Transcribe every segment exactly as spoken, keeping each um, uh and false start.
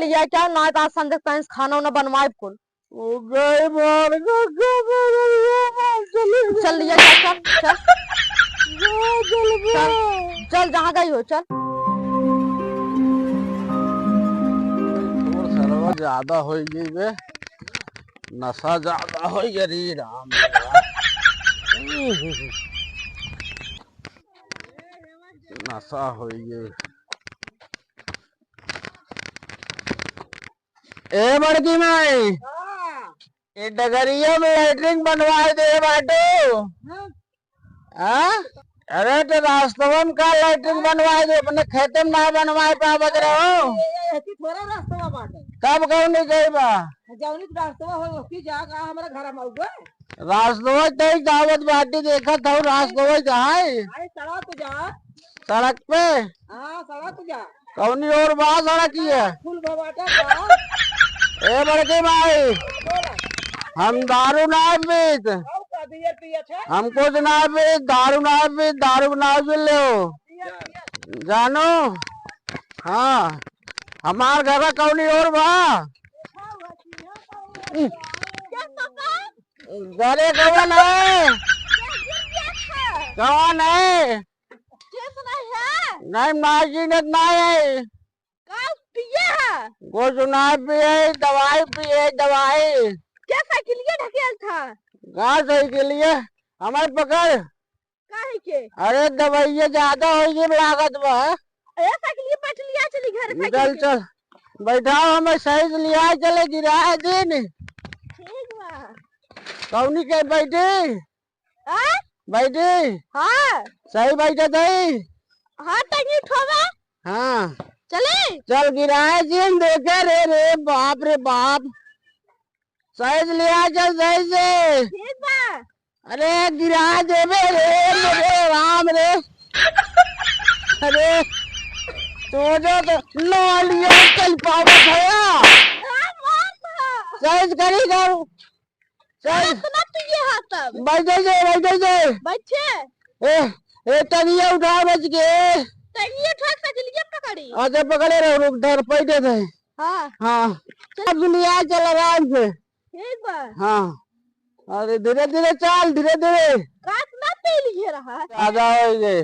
या क्या ना, तो आज संजय तैंस खाना उना बनवाए कुल। ओ गई मार का, का, का, का, का, चल, चल, लिया जा, चल, चल। जा, चल, जा। चल, जहाँ गई हो, चल। और सरवा ज्यादा होई गई बे, नशा ज्यादा होई गई रे राम। नशा होई गई। ए बड़की माई, हाँ। ए डगरिया में लैट्रिन बनवाए दे बाटू। हाँ। हाँ? अरे तो रास्तवन का लैट्रिन बनवाए दे, अपने खेते में ना बनवाए पावत रहो। ए, ए, एती थोड़ा रास्तवा बाटे। तब कौन नहीं गई बा? जौनी रास्तवा हो, ओकी जा का हमरा घर में आउबे। रास्तवा तई जावत बाटी, देखत हूँ रास्तवा जाए। अरे सड़क पे जा। सड़क पे? हाँ, सड़क पे जा। कौनी ओर बा सड़क ये? फुल भवाटा जा। ए बड़की माई, बोला। हम दारू ना पीत। और का बियर पियत है? हम कुछ ना पीत, दारू ना पीत, दारू ना पी ले। बियर पियत। जानो? हाँ, हमार घर कौनी ओर बा? क्या पापा? घरे कौन है? क्या गिर गया था? कौन है? केस नहीं है? नहीं, माँ जी ने नहीं है। का पिए है? कुछ ना पिए, दवाई पिए, दवाई। क्या साइकिलिया ढकेल था? का साइकिलिया? हमार पकड़। काहे के? अरे दवाइया ज्यादा होई गई लागत बा। ए, साइकिलिया बैठ लिया, चली घर चल, साइकिल के। चल। बैठाओ, हमें सही से लिया चले, गिरा दिन। ठीक बा। कौनी के बैठी? आ? बैठी? हाँ। सही बैठे तई? हाँ, तंगी उठावा। हाँ। चले? चल गिराए जिन देखे रे, रे बाप रे बाप। सही से लिया चल, सही से। ठीक बा। अरे गिरा देबे रे, मेरे राम रे। अरे, तो जो तो ना लिया चल पावत है। हाँ, बाप। सही से करी करू। चल। इतना तू ये हाथ अब। बैठे जे, बैठे जे। बच्चे। ए, ए, टंगिया उठा बच के। टंगिया उठा के साइकिलिया पकड़ी। अच्छा, पकड़े रहो, रुक, धर, पैदे दे। हाँ। हाँ। चल। अब लिया चल आराम से। ठीक बा। हाँ। अरे, धीरे, धीरे चल, धीरे, धीरे। काट ना पी लिए रहा। आजा हो गए।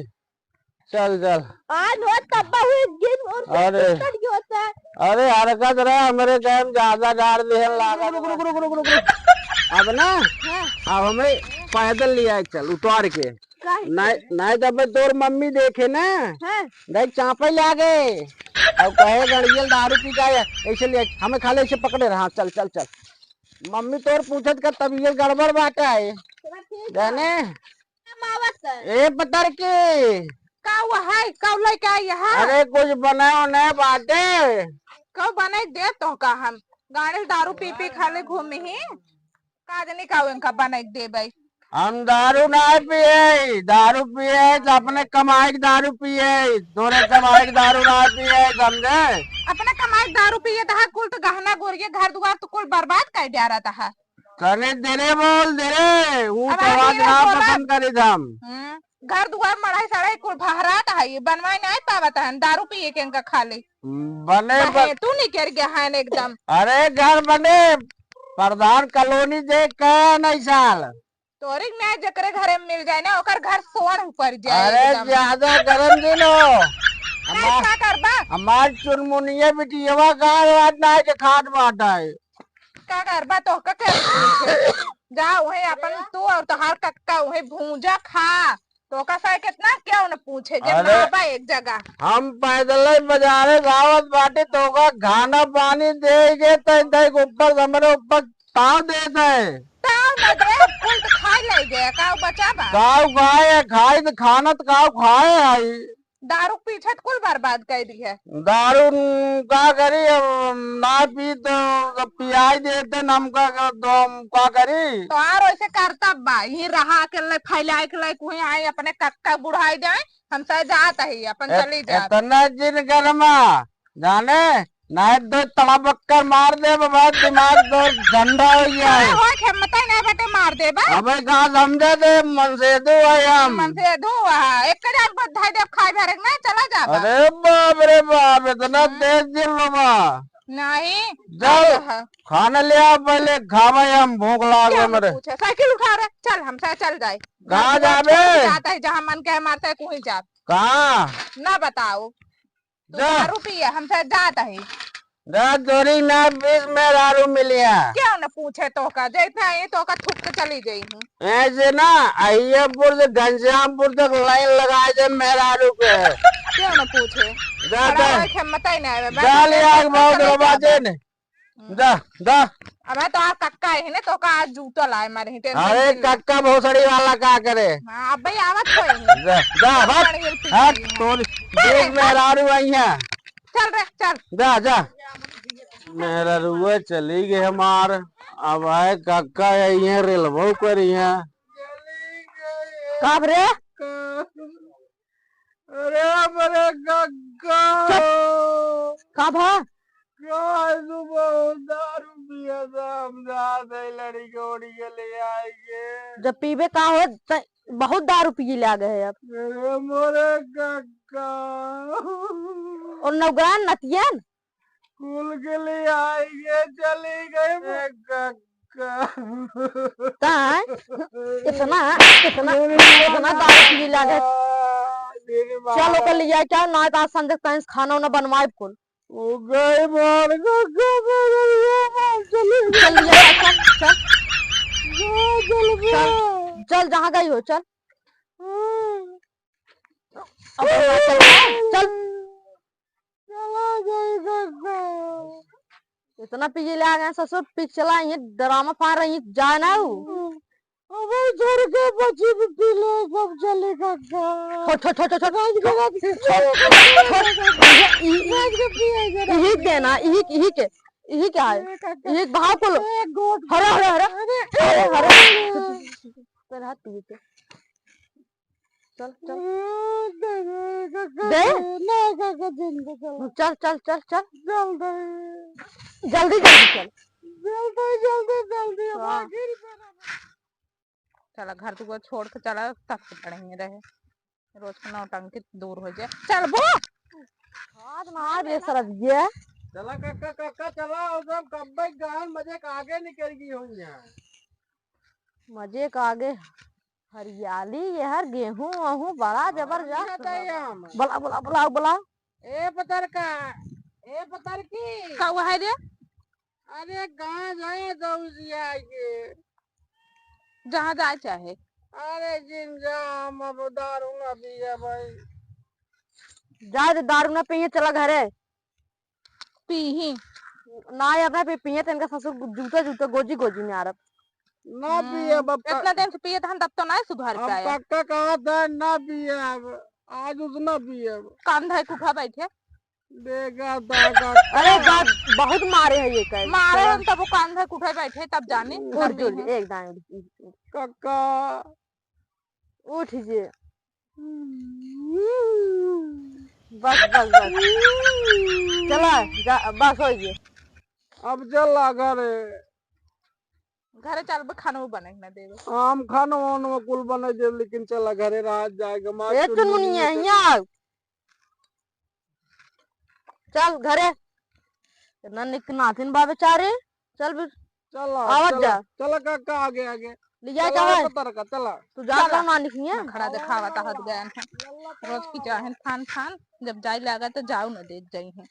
चल, चल। आ, नो, तब बहुत गिन और अरे। कट गयो होता है। अरे, हरकत रहे, हमरे कहे में ज्यादा डार दिहन लागत। रुक, रुक, रुक, रुक, रुक, रुक। अब ना, हाँ। अब हमें पैदल लिया चल, उतार के। काहे? नहीं, नहीं तो अब तोर मम्मी देखे ना, हाँ। देख, चापे लागे। अब कहे, "गड़ियल दारू पी के आया, ऐसे ले, हमें खाली ऐसे पकड़े रहा, चल, चल, चल।" मम्मी तोर पूछत का तबीयत गड़बड़ बाटे है। चला ठीक बा। जाने? कमावत है। ए पतर के। का हुआ है? का लइके आई है? अरे कुछ बनाओ ना बाटे। का बनाई दे तो का हम? गाड़ी दारू पी पी खाली घूमी ही। का जनी का इनका बनाई दे भाई? हम दारू ना पिए, दारू पिए तो अपने कमाई के दारू पिए, तोरे कमाई के दारू ना पिए, समझे? अपने कमाई के दारू पिए तो कुल तो गहना गोरिये घर दुआर तो कुल बर्बाद कर दिया रहता है। तने धीरे बोल, धीरे। ऊंच अब आवाज धीरे ना बोला। पसंद करी हम। हम्म, घर दुआर मड़ाई सड़ाई कुल बहरात है, ये बनवाई नहीं पावत है, दारू पिए के इनका खाली। बने ब- बहे, तू नहीं कर गया है एकदम। अरे घर बने, प्रधान कॉलोनी देख के नहीं साल। तोरी न्याय जकरे घरे में मिल जाए ना, ओकर घर सोन ऊपर जाए अरे एकदम। ज्यादा गरम दिन हो। नहीं, हमार, का करबा? हमार चुनमुनिया बिटियवा का रात ना के खाट बाटा है। का करबा तो का कर? जा वही अपन तू और तोहार कक्का वही भूंजा खा। तो का साय कितना क्या उन्हें पूछे जब अरे, ना बा एक जगह। हम पैदल ही बाजारे जावत बाटे तो का खाना पानी दे के तै तै के ऊपर हमरे ऊपर ताव देत है। ताव न दे, कुल तो खाए ले गए, काव बचा बा? काव खाए, खाए तो खाना तो काव खाए आई। दारू पीछे तो कुल बर्बाद कर दी है। दारू न का करी, अब ना पी तो, तो पियाई देते न हमका का, तो हम का करी? तो आर ऐसे करता बा, यही रहा के ले फैलाए के ले कोई आए अपने कक्का बुढ़ाई दे, हम सह जात ही, अपन ए-, चली जात। इतना जिन गरमा, जाने, नाहीं तो तड़बक्कर मार दे बाबा, दिमाग तो ठंडा हो गया है। अरे, होय, हिम्मत ही नहीं बटे, मार दे बा। अबे, का समझे दे, मनसेधु है हम। मनसेधु, हाँ, एक के जात बधाई दे, खाए भरे के नहीं, चला जा बा। अरे बाप रे बाप, इतना हम्म। तेज दिल बाबा। नहीं, चल, अब है। खाना ले आ, पहले खावे, हम भूख लागे क्या मेरे। पूछे? साइकिल उठा रे, चल, हमसे चल जाए। कहाँ जाबे? जाता है, जहाँ मन कहे मारता है, वहीं जा। कहाँ? ना बताओ। तू जा। दारू पिए, हमसे जात है। जा, तोरी ना बीस मेहरारू मिलिया। क्यों न पूछे तोका, जैसे ये तोका थुक के चली गई हूँ। ऐसे ना, अहियापुर से घनश्यामपुर तक लाइन लगाए दे मेहरारू के। क्यों न पूछे? जा, खड़ा जा। होए के हिम्मत ही नहीं है। जा, ले आग बहुत चले दरवाजे जाबे। ने। हम्म। जा, जा। अबे तो आज कक्का है ना, तोका आज जूता लाए मारे ही, tension अरे नहीं ले। कक्का भोसड़ी वाला का करे? हाँ, अब भाई आवत होए ही। जा, जा, भाग। बड़ी गलती हट, की है। तोरी अरे, बीस मेहरारू आई हैं। चल रे, चल। जा, जा। मेहरारुआ चली गई हमार। अब आए कक्का, ये रेलवो करी हैं। का रे? अरे, अरे, कक्का। चुप। का भा? का सुबह दारू पिया था, हम जात है लड़की उड़ी के ले आएंगे। जब पीबे का हो, त बहुत दारू पी लागे है अब। अरे, मोरे कक्का। और नौगरान नतियन? कुल के ले आएंगे, चली गई मैं कक्का। ताय? इतना, इतना, अरे इतना बाबा, दारू पी लागे। अरे बाबा। चल, ओकर लिया क्या? ना तो आज संजय कहीं से खाना उना बनवाए कुल। ओ गई मार कक्का, चली गई। चल लिया, चल, चल। जा, चल बे। चल, चल, जहाँ गई हो, चल। हाँ। अब चल, चल। चला गई कक्का। इतना पिए लागे ससुर, पिछला ये ड्रामा फाड़ रही, जा ना ऊ। अबे छोड़ के बची भी पी ले, सब चले कक्का। छोड़, छोड़, छोड़, छोड़, छोड़। राज के रात छोड़, छोड़, छोड़। राज के पिए के रात इही के ना, इही, इही के, इही के आए। ए कक्का। इही के भाव को लो। ए गोट। हरा, हरा, हरा। अरे। अरे, हरा। तेरा हाथ पीए के। चल, चल। दे? ना, काका, दिन को चल। चल, चल, चल, चल। चल दे। जल्दी, जल्दी चल। जल्दी, जल्दी, जल्दी, अब हाँ। आखिर पे ना। चला, घर दुआर छोड़ के चला, तब तो बढ़िया रहे। रोज के नौटंकी दूर हो जाए। चल बो। हाथ मार दे सरदिया। चला काका, काका, चला, और सब कब्बे गान मजे के आगे निकल गई होंगे। मजे के आगे हरियाली, ये हर गेहूं वहूं बड़ा हाँ, जबरदस्त। ये बताइए हम। बुला, बुला, बुला, बुला। ए पतरका, ए पतरकी। का हुआ है रे? अरे कहाँ जाए दौड़िया के? जहाँ जाए चाहे। अरे जिन जा, हम अब दारू ना पिए भाई। जा दे, दारू ना पिए, चला घरे। पीही। ना, अब ना पी-, पिए त इनका ससुर जूता, जूता, गोजी, गोजी में आरब। ना हम्म, पिए अब का-, इतना दिन से पिए त हम तब तो ना सुधर हम पाए। कक्का कहा था ना पिए अब, आज उतना पिए अब। कान धाई कुठा बैठे। देखा था कक्का। अरे बाप, बहुत मारे है ये कहे। मारे हम तब वो कान धाई कुठा बैठे, तब जाने उड़ तब जो पीहे। एक दाएं उड़, उड़, उड़। कक्का। उठ जे। बस, बस, बस। चला, जा, बस होइ गए। अब चला घरे। घरे चलबे, खानवा बने के ना देबे। हम खानवा वानवा कुल बने देब, लेकिन चला घरे, रात जाएगा, माँ ए चुनमुनिया, चुनमुनिया, हियाँ आओ। चल घरे। इतना निक नाथिन बा बेचारे। चल भी। चला, आवत चला, जा। चला काका, आगे, आगे। लिया चला, जावे। पतरका, चला। तू जा चला। कौन नानी खिया? नखड़ा देखावा ता हद गया है। रोज की चाहन फान फान, जब जाए लागा तो जाओ न दे जाई है।